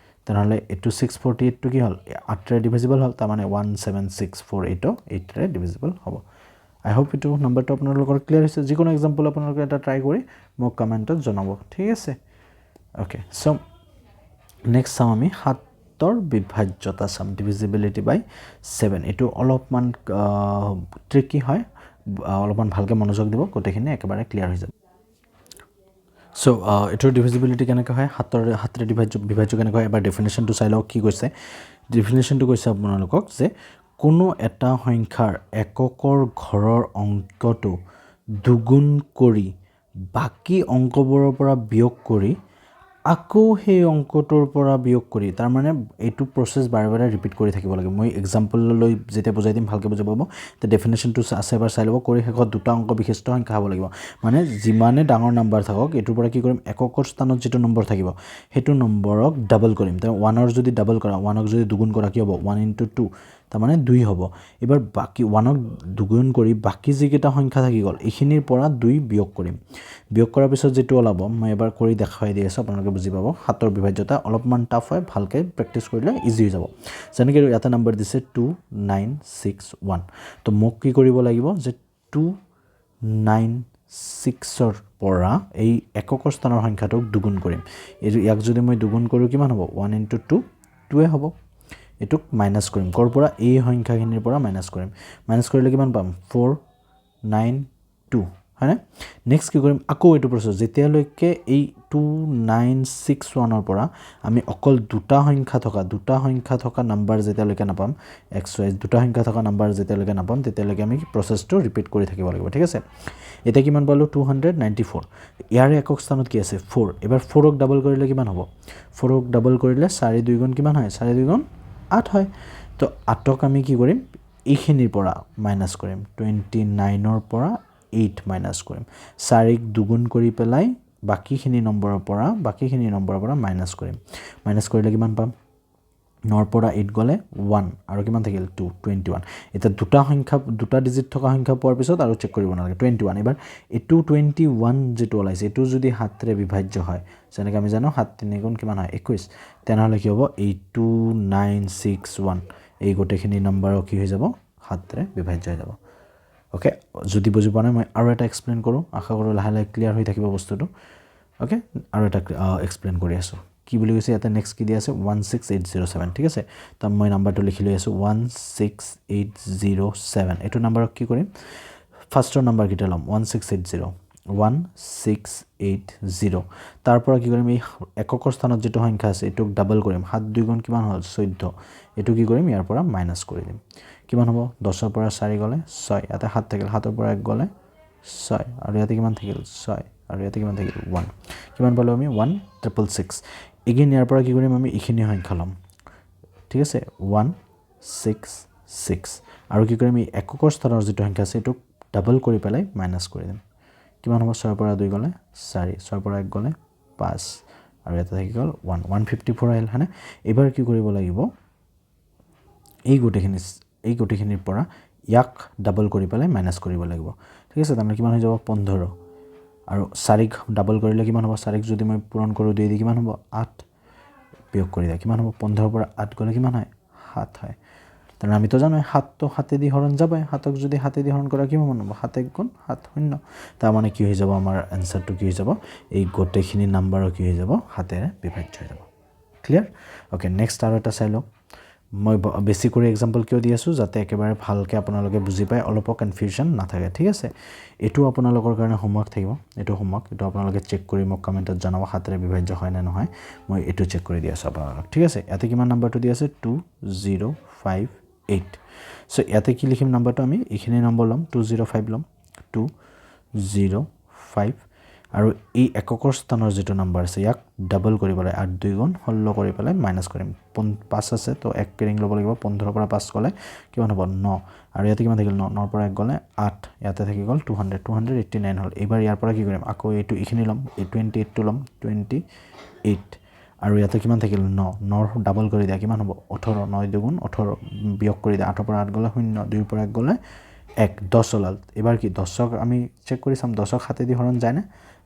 তেনেহ'লে এইটো 648টো কি হ'ল? আঠৰে ডিভিজিবল হ'ল। তাৰমানে 17648ও এইটৰে ডিভিজিবল হ'ব। আই হোপ এইটো নাম্বাৰটো আপোনালোকৰ ক্লিয়াৰ হৈছে। যিকোনো এক্সাম্পল আপোনালোকে এটা ট্ৰাই কৰি মোক কমেণ্টত জনাব, ঠিক আছে? অ'কে, চ' নেক্সট চাম আমি সাতৰ বিভাজ্যতা চাম, ডিভিজিবিলিটি বাই ছেভেন। এইটো অলপমান ট্ৰিকি হয়, অলপমান ভালকৈ মনোযোগ দিব, গোটেইখিনি একেবাৰে ক্লিয়াৰ হৈ যাব। চ' এইটোৰ ডিভিজিবিলিটি কেনেকৈ হয়, সাতেৰে বিভাজ্য কেনেকৈ হয়, এবাৰ ডেফিনেশ্যনটো চাই লওক কি কৈছে। ডেফিনেশ্যনটো কৈছে আপোনালোকক যে কোনো এটা সংখ্যাৰ এককৰ ঘৰৰ অংকটো দুগুণ কৰি বাকী অংকবোৰৰ পৰা বিয়োগ কৰি আকৌ সেই অংকটোৰ পৰা বিয়োগ কৰি, তাৰমানে এইটো প্ৰচেছ বাৰে বাৰে ৰিপিট কৰি থাকিব লাগে। মই এক্সাম্পল লৈ যেতিয়া বুজাই দিম, ভালকৈ বুজি পাব। তো ডেফিনেশ্যনটো আছে, এবাৰ চাই ল'ব। কৰি শেষত দুটা অংক বিশিষ্ট সংখ্যা হ'ব লাগিব। মানে যিমানে ডাঙৰ নাম্বাৰ থাকক, এইটোৰ পৰা কি কৰিম? এককৰ স্থানত যিটো নম্বৰ থাকিব, সেইটো নম্বৰক ডাবল কৰিম। তেওঁ ওৱানৰ যদি ডাবল কৰা, ওৱানক যদি দুগুণ কৰা কি হ'ব? ওৱান ইনটু টু, তাৰমানে দুই হ'ব। এইবাৰ বাকী ওৱানক দুগুণ কৰি বাকী যিকেইটা সংখ্যা থাকি গ'ল, এইখিনিৰ পৰা দুই বিয়োগ কৰিম। বিয়োগ কৰাৰ পিছত যিটো ওলাব, মই এবাৰ কৰি দেখুৱাই দি আছোঁ, আপোনালোকে বুজি পাব। সাতৰ বিভাজ্যতা অলপমান টাফ হয়, ভালকৈ প্ৰেক্টিছ কৰিলে ইজি হৈ যাব। যেনেকৈ ইয়াতে নাম্বাৰ দিছে 2961। তো মোক কি কৰিব লাগিব যে 296ৰ পৰা এই এককৰ স্থানৰ সংখ্যাটোক দুগুণ কৰিম। এইটো ইয়াক যদি মই দুগুণ কৰোঁ কিমান হ'ব? ওৱান ইনটু টু, টুৱে হ'ব। এইটোক মাইনাছ কৰিম ক'ৰ পৰা? এই সংখ্যাখিনিৰ পৰা মাইনাছ কৰিম। মাইনাছ কৰিলে কিমান পাম? 492, হয়নে? নেক্সট কি কৰিম? আকৌ এইটো প্ৰচেছ, যেতিয়ালৈকে এই 2961ৰ পৰা আমি অকল দুটা সংখ্যা থকা নাম্বাৰ যেতিয়ালৈকে নাপাম, এক্স ৱাই দুটা সংখ্যা থকা নাম্বাৰ যেতিয়ালৈকে নাপাম, তেতিয়ালৈকে আমি প্ৰচেছটো ৰিপিট কৰি থাকিব লাগিব, ঠিক আছে? এতিয়া কিমান পালোঁ? 294। ইয়াৰে একক স্থানত কি আছে? ফ'ৰ। এইবাৰ ফ'ৰক ডাবল কৰিলে কিমান হ'ব? ফ'ৰক ডাবল কৰিলে চাৰি দুই গুণ কিমান হয়? চাৰি দুই গুণ আঠ হয়। তো আঠক আমি কি কৰিম? এইখিনিৰ পৰা মাইনাছ কৰিম। 29ৰ পৰা 8 মাইনাছ কৰিম। চাৰিক দুগুণ কৰি পেলাই বাকীখিনি নম্বৰৰ পৰা মাইনাছ কৰিম। মাইনাছ কৰিলে কিমান পাম? নৰ পৰা 8 গ'লে 1 আৰু কিমান থাকিল? 2, 21। এতিয়া দুটা সংখ্যা, দুটা ডিজিট থকা সংখ্যা পোৱাৰ পিছত আৰু চেক কৰিব নালাগে, 21। এইবাৰ এইটো 21 যিটো ওলাইছে, এইটো যদি সাতেৰে বিভাজ্য হয়, যেনেকৈ আমি জানো সাত তিনি গুণ কিমান হয়? 21। তেনেহ'লে কি হ'ব? এই 2961, এই গোটেইখিনি নম্বৰো কি হৈ যাব? সাতেৰে বিভাজ্য হৈ যাব। অ'কে, যদি বুজি পোৱা নাই, মই আৰু এটা এক্সপ্লেইন কৰোঁ। আশা কৰোঁ লাহে লাহে ক্লিয়াৰ হৈ থাকিব বস্তুটো। অ'কে, আৰু এটা এক্সপ্লেইন কৰি আছোঁ। কি বুলি কৈছে ইয়াতে? নেক্সট কি দি আছে? 16807, ঠিক আছে? তো মই নাম্বাৰটো লিখি লৈ আছোঁ, 16807। এইটো নাম্বাৰক কি কৰিম? ফাৰ্ষ্টৰ নাম্বাৰকেইটা ল'ম, 1680, 1680। তাৰ পৰা কি কৰিম? এই এককৰ স্থানত যিটো সংখ্যা আছে, এইটোক ডাবল কৰিম। সাত দুই গুণ কিমান হ'ল? 14। এইটো কি কৰিম? ইয়াৰ পৰা মাইনাছ কৰি দিম। কিমান হ'ব? 10ৰ পৰা চাৰি গ'লে ছয়, ইয়াতে সাত থাকিল, সাতৰ পৰা এক গ'লে ছয় আৰু ইয়াতে কিমান থাকিল? ছয় আৰু ইয়াতে কিমান থাকিল? ওৱান। কিমান পালোঁ আমি? 1666। এগেইন ইয়াৰ পৰা কি কৰিম আমি? এইখিনি সংখ্যা ল'ম, ঠিক আছে? 166 আৰু কি কৰিম? এই এককৰ স্থানৰ যিটো সংখ্যা আছে, এইটোক ডাবল কৰি পেলাই মাইনাছ কৰি দিম। কিমান হ'ব? ছয়ৰ পৰা দুই গ'লে চাৰি, ছয়ৰ পৰা এক গ'লে পাঁচ আৰু ইয়াতে থাকি গ'ল ওৱান। 154 আহিল, হয়নে? এইবাৰ কি কৰিব লাগিব? এই গোটেইখিনিৰ পৰা ইয়াক ডাবল কৰি পেলাই মাইনাছ কৰিব লাগিব, ঠিক আছে? তাৰমানে কিমান হৈ যাব? 15। আৰু চাৰিক ডাবল কৰিলে কিমান হ'ব? চাৰিক যদি মই পূৰণ কৰোঁ দুই দি কিমান হ'ব? আঠ। বিয়োগ কৰি দিয়া কিমান হ'ব? 15ৰ পৰা আঠ গ'লে কিমান হয়? সাত হয়। তাৰমানে আমিতো জানোৱে সাতটো সাতেদি হৰণ যাবই। সাতক যদি সাতেদি হৰণ কৰা কিমান হ'ব? সাত এক গুণ সাত, শূন্য। তাৰমানে কি হৈ যাব আমাৰ এনচাৰটো? কি হৈ যাব? এই গোটেইখিনি নাম্বাৰো কি হৈ যাব? সাতেৰে বিভাজ্য হৈ যাব। ক্লিয়াৰ? অ'কে, নেক্সট আৰু এটা চাই লওক। মই বেছি কৰি এক্সাম্পল কিয় দি আছোঁ? যাতে একেবাৰে ভালকৈ আপোনালোকে বুজি পায়, অলপো কনফিউশ্যন নাথাকে, ঠিক আছে? এইটো আপোনালোকৰ কাৰণে হোমৱৰ্ক থাকিব। এইটো হোমৱৰ্ক, এইটো আপোনালোকে চেক কৰি মোক কমেণ্টত জনাব সাতেৰে বিভাজ্য হয় নে নহয়। মই এইটো চেক কৰি দি আছোঁ আপোনালোকক, ঠিক আছে? ইয়াতে কিমান নাম্বাৰটো দি আছে? 2058। চ' ইয়াতে কি লিখিম নাম্বাৰটো আমি? এইখিনি নম্বৰ ল'ম, 205 ল'ম, 205 আৰু এই এককৰ স্থানৰ যিটো নাম্বাৰ আছে, ইয়াক ডাবল কৰি পেলাই আঠ দুই গুণ 16 কৰি পেলাই মাইনাছ কৰিম। পাঁচ আছে, তো এক কেৰিং ল'ব লাগিব। 15ৰ পৰা পাঁচ গ'লে কিমান হ'ব? ন। আৰু ইয়াতে কিমান থাকিল? ন। নৰ পৰা এক গ'লে আঠ, ইয়াতে থাকি গ'ল 200, 289 হ'ল। এইবাৰ ইয়াৰ পৰা কি কৰিম? আকৌ এইটো এইখিনি ল'ম, এই 28টো ল'ম, 28 আৰু ইয়াতে কিমান থাকিল? ন। নৰ ডাবল কৰি দিয়া কিমান হ'ব? 18। নয় দুগুণ 18। বিয়োগ কৰি দিয়া, আঠৰ পৰা আঠ গ'লে শূন্য, দুইৰ পৰা এক গ'লে এক 10 ওলাল। এইবাৰ কি 10ক আমি চেক কৰি চাম, 10ক 7 দি হৰণ যায়নে?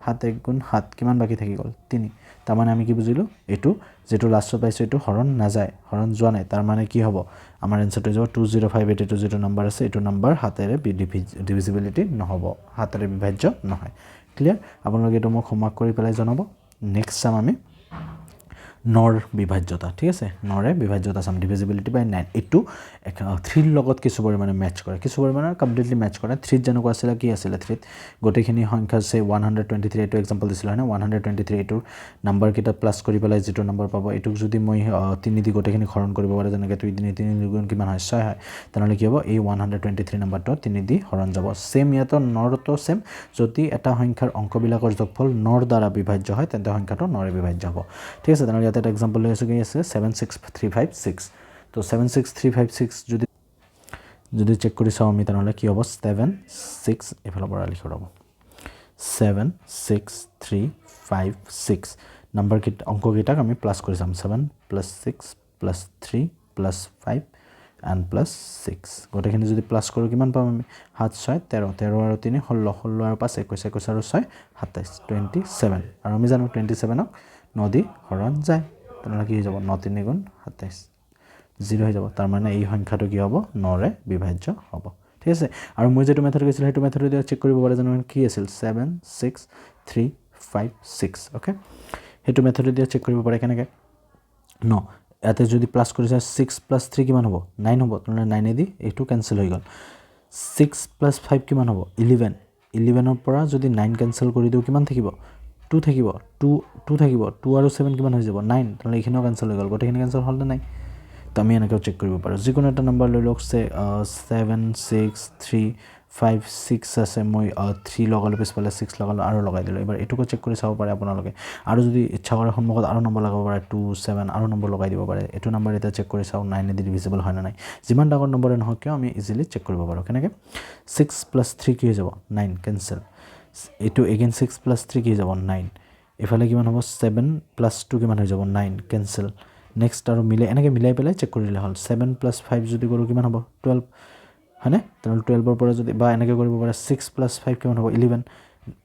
7 এক গুণ 7, কিমান বাকী থাকি গ'ল? 3। তাৰমানে আমি কি বুজিলোঁ? এইটো যিটো লাষ্টত পাইছোঁ, এইটো হৰণ নাযায়, হৰণ যোৱা নাই। তাৰমানে কি হ'ব? আমাৰ এনচাৰটো হৈ যাব 2058। এইটো যিটো নাম্বাৰ আছে, এইটো নাম্বাৰ 7ৰে ডিভিজিবিলিটি নহ'ব, 7ৰে বিভাজ্য নহয়। ক্লিয়াৰ? আপোনালোকে এইটো মোক হোমৱৰ্ক কৰি পেলাই জনাব। নেক্সট চাম আমি নৰ বিভাজ্যতা, ঠিক আছে? নৰে বিভাজ্যতা চাম, ডিভিজিবিলিটি বাই 9। এইটো থ্ৰীৰ লগত কিছু পৰিমাণে মেটচ কৰে, কিছু পৰিমাণে কমপ্লিটলি মেটচ কৰে। থ্ৰীত যেনেকুৱা আছিলে, কি আছিলে থ্ৰীত? গোটেইখিনি সংখ্যা আছে 123, এইটো এক্সাম্পল দিছিলোঁ, হয়নে? 123, এইটোৰ নাম্বাৰকেইটা প্লাছ কৰি পেলাই যিটো নাম্বাৰ পাব, এইটোক যদি মই 3 দি গোটেইখিনি হৰণ কৰিব পাৰোঁ, যেনেকৈ 2 3, 3 দুগুণ কিমান হয়? 6 হয়। তেনেহ'লে কি হ'ব? এই 123 নাম্বাৰটো 3 দি হৰণ যাব। ছেইম ইয়াতো, নৰতো ছেইম। যদি এটা সংখ্যাৰ অংকবিলাকৰ যোগফল নৰ দ্বাৰা বিভাজ্য হয়, তেন্তে সংখ্যাটো নৰে বিভাজ্য হ'ব, ঠিক আছে? তেনেহ'লে ইয়াতে এটা এক্সাম্পল লৈ আছোঁ। কি আছে? 76356। তো 76356 যদি চেক কৰি চাওঁ আমি, তেনেহ'লে কি হ'ব? ছেভেন ছিক্স, এইফালৰ পৰা লিখি ৰ'ব, 76356। নাম্বাৰকেইটা, অংককেইটাক আমি প্লাছ কৰি চাম। 7 plus 6 plus 3 plus 5 and plus 6, গোটেইখিনি যদি প্লাছ কৰোঁ কিমান পাম আমি? 7 6 13, 13 আৰু 3 16, 16 আৰু 5 21, 21 আৰু 6 27, 27। আৰু আমি জানো 27ক 9 দি হৰণ যায়। তেনেহ'লে কি হৈ যাব? 9 তিনি গুণ 27, জিৰ' হৈ যাব। তাৰমানে এই সংখ্যাটো কি হ'ব? নৰে বিভাজ্য হ'ব, ঠিক আছে? আৰু মই যিটো মেথড কৈছিলোঁ, সেইটো মেথডেদি চেক কৰিব পাৰে। জানো কি আছিল? 76356, okay? সেইটো মেথডেদি চেক কৰিব পাৰে। কেনেকৈ? ন ইয়াতে যদি প্লাছ কৰিছে, ছিক্স প্লাছ থ্ৰী কিমান হ'ব? নাইন হ'ব। তেনেহ'লে নাইনেদি এইটো কেঞ্চেল হৈ গ'ল। ছিক্স প্লাছ ফাইভ কিমান হ'ব? 11। 11ৰ পৰা যদি নাইন কেঞ্চেল কৰি দিওঁ, কিমান থাকিব? টু থাকিব। টু টু থাকিব। টু আৰু ছেভেন কিমান হৈ যাব? নাইন। তেনেহ'লে এইখিনিও কেঞ্চেল হৈ গ'ল। গোটেইখিনি কেঞ্চেল হ'লনে নাই? তো আমি এনেকৈও চেক কৰিব পাৰোঁ। যিকোনো এটা নাম্বাৰ লৈ লওক, say 76356 আছে। মই থ্ৰী লগালোঁ, পিছফালে ছিক্স লগালোঁ আৰু লগাই দিলোঁ। এইবাৰ এইটোকো চেক কৰি চাব পাৰে আপোনালোকে। আৰু যদি ইচ্ছা কৰে, সন্মুখত আৰু নম্বৰ লগাব পাৰে, টু ছেভেন আৰু নম্বৰ লগাই দিব পাৰে। এইটো নম্বৰ এতিয়া চেক কৰি চাওঁ, নাইনেদি ডিভিজিবল হয় নে নাই। যিমান ডাঙৰ নম্বৰে নহওক কিয়, আমি ইজিলি চেক কৰিব পাৰোঁ। কেনেকৈ? ছিক্স প্লাছ থ্ৰী কি হৈ যাব? Nine, cancel. এইটো এগেইন ছিক্স প্লাছ থ্ৰী কি হৈ যাব? নাইন। এইফালে কিমান হ'ব? ছেভেন প্লাছ টু কিমান হৈ যাব? Nine, cancel. নেক্সট আৰু মিলাই, এনেকৈ মিলাই পেলাই চেক কৰিলে হ'ল। ছেভেন প্লাছ ফাইভ যদি কৰোঁ কিমান হ'ব? 12, হয়নে? তেনেহ'লে 12ৰ পৰা যদি, বা এনেকৈ কৰিব পাৰে, ছিক্স প্লাছ ফাইভ কিমান হ'ব? 11।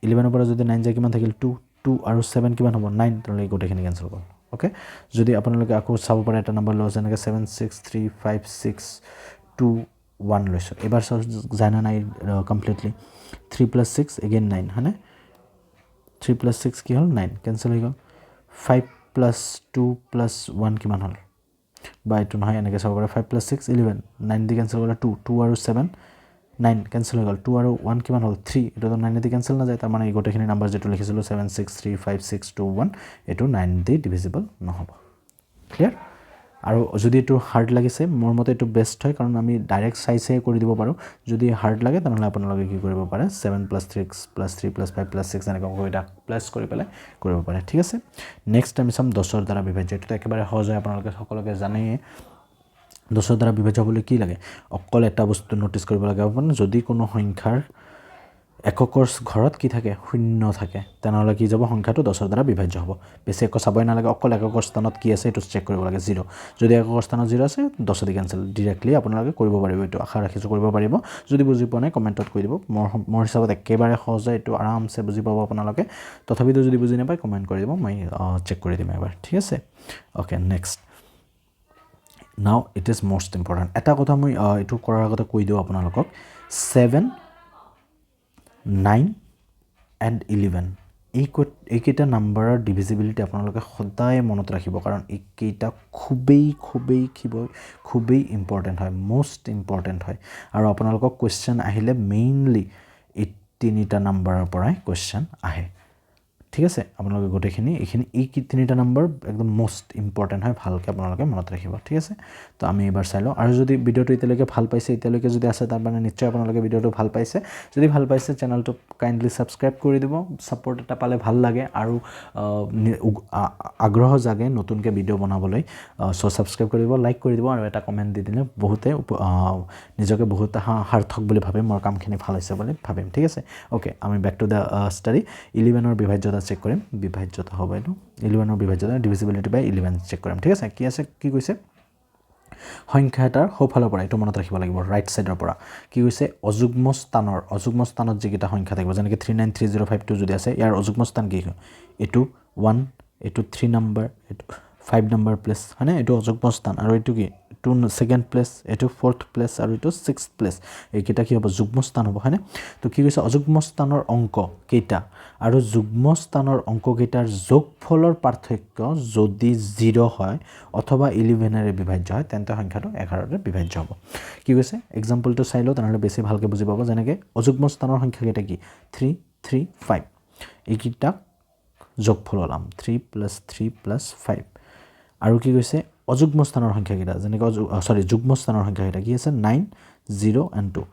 11ৰ পৰা যদি নাইন যায় কিমান থাকিল? টু। টু আৰু ছেভেন কিমান হ'ব? নাইন। তেনেহ'লে এই গোটেইখিনি কেঞ্চেল গ'ল, অ'কে? যদি আপোনালোকে আকৌ চাব পাৰে, এটা নম্বৰ লওঁ, যেনেকৈ 7635621 লৈছোঁ। এইবাৰ চাওক যায় নে নাই completely. 3 plus 6 again 9, হয়নে? থ্ৰী প্লাছ ছিক্স কি হ'ল? নাইন, কেঞ্চেল হৈ গ'ল। 5 প্লাছ 2 প্লাছ 1 কিমান হ'ল? বা এইটো নহয়, এনেকৈ চাব পাৰে, 5 প্লাছ 6 11, 9 দি কেঞ্চেল কৰিলে টু, টু আৰু ছেভেন নাইন, কেঞ্চেল হৈ গ'ল। টু আৰু ওৱান কিমান হ'ল? থ্ৰী। এইটোতো নাইনেদি কেঞ্চেল নাযায়। তাৰমানে এই গোটেইখিনি নাম্বাৰ যিটো লিখিছিলোঁ, 7635621, এইটো নাইন দি ডিভিজিবল নহ'ব। ক্লিয়াৰ? আৰু যদি এইটো হাৰ্ড লাগিছে, মোৰ মতে এইটো বেষ্ট হয়, কাৰণ আমি ডাইৰেক্ট চাই চাই কৰি দিব পাৰোঁ। যদি হাৰ্ড লাগে, তেনেহ'লে আপোনালোকে কি কৰিব পাৰে? 7 plus 6 plus 3 plus 5 plus 6, এনেকৈ অংককেইটা প্লাছ কৰি পেলাই কৰিব পাৰে, ঠিক আছে? নেক্সট আমি চাম 10ৰ দ্বাৰা বিভাজ্য। এইটোতো একেবাৰে সহজ হয়, আপোনালোকে সকলোকে জানেই। 10ৰ দ্বাৰা বিভাজ্য হ'বলৈ কি লাগে? অকল এটা বস্তু ন'টিছ কৰিব লাগে আপোনাৰ, যদি কোনো সংখ্যাৰ এককৰ ঘৰত কি থাকে? শূন্য থাকে, তেনেহ'লে কি যাব? সংখ্যাটো 10ৰ দ্বাৰা বিভাজ্য হ'ব। বেছি একো চাবই নালাগে। অকল এককৰ স্থানত কি আছে, এইটো চেক কৰিব লাগে। জিৰ'। যদি এককৰ স্থানত জিৰ' আছে, 10তে কেঞ্চেল। ডিৰেক্টলি আপোনালোকে কৰিব পাৰিব। এইটো আশা ৰাখিছোঁ কৰিব পাৰিব। যদি বুজি পোৱা নাই, কমেণ্টত কৈ দিব। মোৰ হিচাপত একেবাৰে সহজ হয় এইটো, আৰামছে বুজি পাব আপোনালোকে। তথাপিতো যদি বুজি নাপায়, কমেণ্ট কৰি দিব, মই চেক কৰি দিম এবাৰ, ঠিক আছে? Okay, next. Now it is most important. এটা কথা মই এইটো কৰাৰ আগতে কৈ দিওঁ আপোনালোকক, 7, 9 এণ্ড 11, এইকেইটা নাম্বাৰৰ ডিভিজিবিলিটি আপোনালোকে সদায় মনত ৰাখিব, কাৰণ এইকেইটা খুবেই খুবেই খুবেই খুবেই ইম্পৰ্টেণ্ট হয়, মষ্ট ইম্পৰ্টেণ্ট হয়। আৰু আপোনালোকক কুৱেশ্যন আহিলে মেইনলি এই তিনিটা নাম্বাৰৰ পৰাই কুৱেশ্যন আহে, ঠিক আছে? আপোনালোকে গোটেইখিনি এইখিনি, এই তিনিটা নম্বৰ একদম মষ্ট ইম্পৰ্টেণ্ট হয়, ভালকৈ আপোনালোকে মনত ৰাখিব, ঠিক আছে? তো আমি এইবাৰ চাই লওঁ। আৰু যদি ভিডিঅ'টো এতিয়ালৈকে ভাল পাইছে, এতিয়ালৈকে যদি আছে, তাৰমানে নিশ্চয় আপোনালোকে ভিডিঅ'টো ভাল পাইছে। যদি ভাল পাইছে, চেনেলটো কাইণ্ডলি ছাবস্ক্ৰাইব কৰি দিব। ছাপৰ্ট এটা পালে ভাল লাগে আৰু আগ্ৰহ জাগে নতুনকৈ ভিডিঅ' বনাবলৈ। চ' ছাবস্ক্ৰাইব কৰি দিব, লাইক কৰি দিব আৰু এটা কমেণ্ট দি দিলে বহুতে নিজকে বহুত সাৰ্থক বুলি ভাবিম, মোৰ কামখিনি ভাল হৈছে বুলি ভাবিম, ঠিক আছে? অ'কে, আমি বেক টু the study. 11ৰ বিভাজ্যতা চেক কৰিম। বিভাজ্যতা হ'ব এইটো, 11ৰ বিভাজ্যতা, ডিভিজিবিলিটি বাই 11 চেক কৰিম, ঠিক আছে? কি আছে? কি কৈছে? সংখ্যা এটাৰ সোঁফালৰ পৰা, এইটো মনত ৰাখিব লাগিব, ৰাইট ছাইডৰ পৰা কি কৈছে? অযুগ্ম স্থানৰ, অযুগ্ম স্থানত যিকেইটা সংখ্যা থাকিব, যেনেকৈ 393052 যদি আছে, ইয়াৰ অযুগ্ম স্থান কি হয়? এইটো ওৱান, এইটো থ্ৰী নাম্বাৰ, এইটো ফাইভ নাম্বাৰ প্লেচ, হয়নে? এইটো অযুগ্ম স্থান। আৰু এইটো কি? টু ছেকেণ্ড প্লেচ, এইটো ফ'ৰ্থ প্লেচ আৰু এইটো ছিক্স প্লেচ। এইকেইটা কি হ'ব? যুগ্ম স্থান হ'ব, হয়নে? তো কি কৈছে? অযুগ্ম স্থানৰ অংক কেইটা আৰু যুগ্ম স্থানৰ অংককেইটাৰ যোগফলৰ পাৰ্থক্য যদি জিৰ' হয় অথবা 11ৰে বিভাজ্য হয়, তেন্তে সংখ্যাটো 11ৰে বিভাজ্য হ'ব। কি কৈছে? এক্সাম্পলটো চাই লওঁ, তেনেহ'লে বেছি ভালকৈ বুজি পাব। যেনেকৈ অযুগ্ম স্থানৰ সংখ্যাকেইটা কি? Three, three, five. এইকেইটাক যোগফল ওলাম, three plus three plus five। আৰু কি কৈছে? অযুগ্ম স্থানৰ সংখ্যাকেইটা, যেনেকৈ চৰি, যুগ্ম স্থানৰ সংখ্যাকেইটা কি আছে? Nine, zero and two,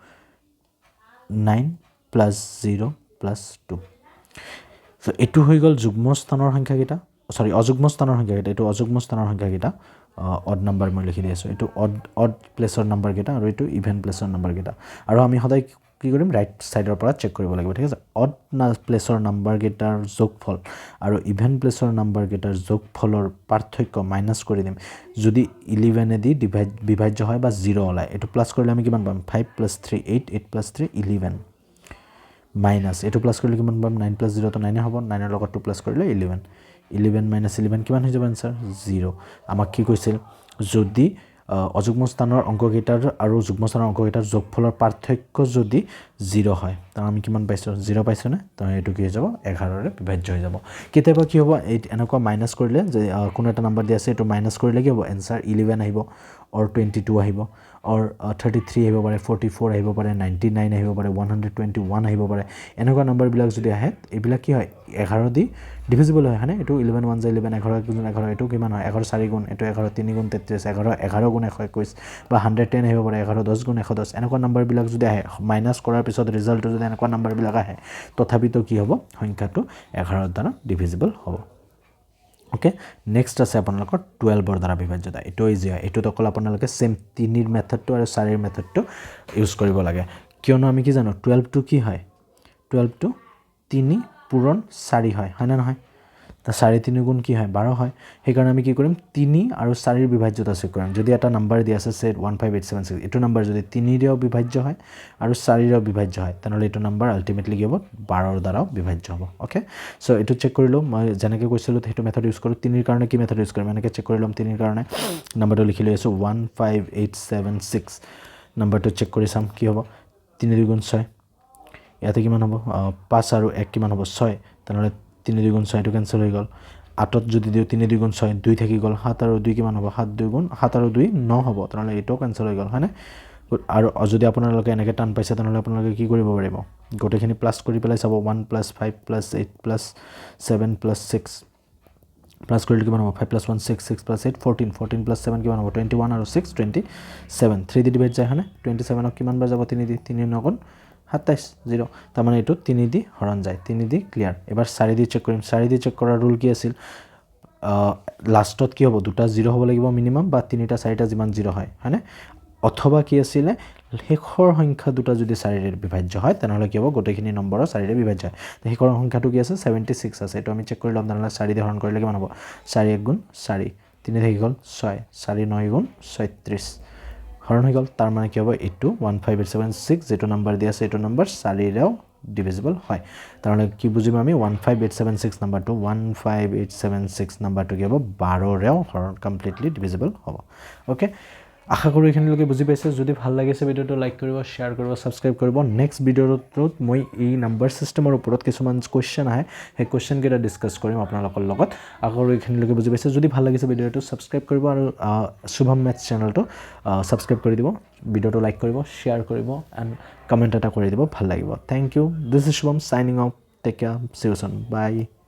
nine plus zero plus two। So এইটো হৈ গ'ল যুগ্ম স্থানৰ সংখ্যাকেইটা, চৰি, অযুগ্ম স্থানৰ সংখ্যাকেইটা। এইটো অযুগ্ম স্থানৰ সংখ্যাকেইটা, অড নাম্বাৰ মই লিখি দি আছোঁ। এইটো অড প্লেচৰ নাম্বাৰকেইটা আৰু এইটো ইভেন প্লেচৰ নাম্বাৰকেইটা। আৰু আমি সদায় কি কৰিম? ৰাইট ছাইডৰ পৰা চেক কৰিব লাগিব, ঠিক আছে? অড না প্লেচৰ নাম্বাৰকেইটাৰ যোগফল আৰু ইভেন প্লেচৰ নাম্বাৰকেইটাৰ যোগফলৰ পাৰ্থক্য মাইনাছ কৰি দিম। যদি 11েদি বিভাজ্য হয় বা জিৰ' ওলায়, এইটো প্লাছ কৰিলে আমি কিমান পাম? Five plus three eight, eight plus three 11, minus এইটো প্লাছ কৰিলে কিমান পাম? নাইন প্লাছ জিৰ'টো নাইনে হ'ব। নাইনৰ লগত টু প্লাছ কৰিলে 11। 11 মাইনাছ 11 কিমান হৈ যাব এনচাৰ? জিৰ'। আমাক কি কৈছিল? যদি অযুগ্ম স্থানৰ অংককেইটাৰ আৰু যুগ্ম স্থানৰ অংককেইটাৰ যোগফলৰ পাৰ্থক্য যদি জিৰ' হয়, তো আমি কিমান পাইছোঁ? জিৰ' পাইছোঁনে? তো এইটো কি হৈ যাব? 11ৰে বিভাজ্য হৈ যাব। কেতিয়াবা কি হ'ব? এই এনেকুৱা মাইনাছ কৰিলে যে কোনো এটা নাম্বাৰ দিয়া আছে, এইটো মাইনাছ কৰিলে কি হ'ব? এনচাৰ 11 আহিব অৰ 22 আহিব অৰ 33 আহিব পাৰে, 44 আহিব পাৰে, 99 আহিব পাৰে, 121 আহিব পাৰে। এনেকুৱা নাম্বাৰবিলাক যদি আহে, এইবিলাক কি হয়? 11 দি ডিভিজিবল হয়, হয়নে? এইটো 11 ওৱান যে 11, 11 গুণ 11, এইটো কিমান হয়? 11 চাৰি গুণ, এইটো 11 তিনি গুণ 33, 11 11 গুণ 121 বা 110 আহিব পাৰে, 11 10 গুণ 110। এনেকুৱা নাম্বাৰবিলাক যদি আহে, মাইনাছ কৰাৰ পিছত ৰিজাল্টটো যদি এনেকুৱা নাম্বাৰবিলাক আহে, তথাপিতো কি হ'ব? সংখ্যাটো 11ৰ দ্বাৰা ডিভিজিবল হ'ব। অ'কে, নেক্সট আছে আপোনালোকৰ 12ৰ দ্বাৰা বিভাজ্যতা। এইটো ইজি হয়। এইটোত অকল আপোনালোকে ছেইম তিনিৰ মেথডটো আৰু চাৰিৰ মেথডটো ইউজ কৰিব লাগে। কিয়নো আমি কি জানো? 12টো কি হয়? 12টো তিনি পূৰণ চাৰি হয়, হয়নে নহয়? ত চাৰি তিনি গুণ কি হয়? 12 হয়। সেইকাৰণে আমি কি কৰিম? তিনি আৰু চাৰিৰ বিভাজ্যতা চেক কৰিম। যদি এটা নাম্বাৰ দিয়া আছে, say 15876, এইটো নাম্বাৰ যদি তিনিৰেও বিভাজ্য হয় আৰু চাৰিৰেও বিভাজ্য হয়, তেনেহ'লে এইটো নাম্বাৰ আল্টিমেটলি কি হ'ব? 12ৰ দ্বাৰাও বিভাজ্য হ'ব। অ'কে, চ' এইটো চেক কৰিলোঁ। মই যেনেকৈ কৈছিলোঁ, সেইটো মেথড ইউজ কৰোঁ। তিনিৰ কাৰণে কি মেথড ইউজ কৰিম? এনেকৈ চেক কৰি ল'ম। তিনিৰ কাৰণে নাম্বাৰটো লিখি লৈ আছোঁ, 15876। নাম্বাৰটো চেক কৰি চাম কি হ'ব। তিনি দুই গুণ ছয়, ইয়াতে কিমান হ'ব? পাঁচ আৰু এক কিমান হ'ব? ছয়। তেনেহ'লে তিনি দুই গুণ ছয়, এইটো কেঞ্চেল হৈ গ'ল। আঠত যদি দিওঁ, তিনি দুই গুণ ছয়, দুই থাকি গ'ল। সাত আৰু দুই কিমান হ'ব? সাত দুই গুণ, সাত আৰু দুই ন হ'ব। তেনেহ'লে এইটোও কেঞ্চেল হৈ গ'ল, হয়নে? আৰু যদি আপোনালোকে এনেকৈ টান পাইছে, তেনেহ'লে আপোনালোকে কি কৰিব পাৰিব? গোটেইখিনি প্লাছ কৰি পেলাই চাব। One plus five plus eight plus seven plus six plus কৰিলে কিমান হ'ব? Five plus one six, six plus eight 14, 14 plus seven কিমান হ'ব? 21 আৰু ছিক্স 27। থ্ৰী দি ডিভাইড যায়, হয়নে? 27ক কিমান বাৰ যাব তিনি দি? তিনি নগুণ 27, জিৰ'। তাৰমানে এইটো তিনি দি হৰণ যায়, তিনি দি ক্লিয়াৰ। এবাৰ চাৰি দি চেক কৰিম। চাৰি দি চেক কৰাৰ ৰুল কি আছিল? লাষ্টত কি হ'ব? দুটা জিৰ' হ'ব লাগিব মিনিমাম বা তিনিটা চাৰিটা যিমান জিৰ' হয়, হয়নে? অথবা কি আছিলে? শেষৰ সংখ্যা দুটা যদি চাৰিৰে বিভাজ্য হয়, তেনেহ'লে কি হ'ব? গোটেইখিনি নম্বৰৰ চাৰিৰে বিভাজ্য হয়। শেষৰ সংখ্যাটো কি আছে? 76 আছে। এইটো আমি চেক কৰি ল'ম। তেনেহ'লে চাৰি দি হৰণ কৰিলে কিমান হ'ব? চাৰি এক গুণ চাৰি, তিনি থাকি গ'ল, ছয়, চাৰি নয় গুণ 36, হৰণ হৈ গ'ল। তাৰ মানে কি হ'ব? এইটো 15876 যিটো নাম্বাৰ দিয়া আছে, এইটো নাম্বাৰ চাৰিৰেও ডিভিজিবল হয়। তাৰমানে কি বুজিম আমি? 15876 নাম্বাৰটো, 15876 নাম্বাৰটো কি হ'ব? 12ৰেও হৰণ, কমপ্লিটলি ডিভিজিবল হ'ব। অ'কে, আশা কৰোঁ এইখিনিলৈকে বুজি পাইছে। যদি ভাল লাগিছে ভিডিঅ'টো, লাইক কৰিব, শ্বেয়াৰ কৰিব, ছাবস্ক্ৰাইব কৰিব। নেক্সট ভিডিঅ'টোত মই এই নাম্বাৰ ছিষ্টেমৰ ওপৰত কিছুমান কুৱেশ্যন আহে, সেই কুৱেশ্যনকেইটা ডিছকাছ কৰিম আপোনালোকৰ লগত। আশা কৰোঁ এইখিনিলৈকে বুজি পাইছে। যদি ভাল লাগিছে ভিডিঅ'টো, ছাবস্ক্ৰাইব কৰিব আৰু শুভম মেথছ চেনেলটো ছাবস্ক্ৰাইব কৰি দিব। ভিডিঅ'টো লাইক কৰিব, শ্বেয়াৰ কৰিব এণ্ড কমেণ্ট এটা কৰি দিব, ভাল লাগিব। Thank you. This is Shubham signing off. Take care, see you soon, bye.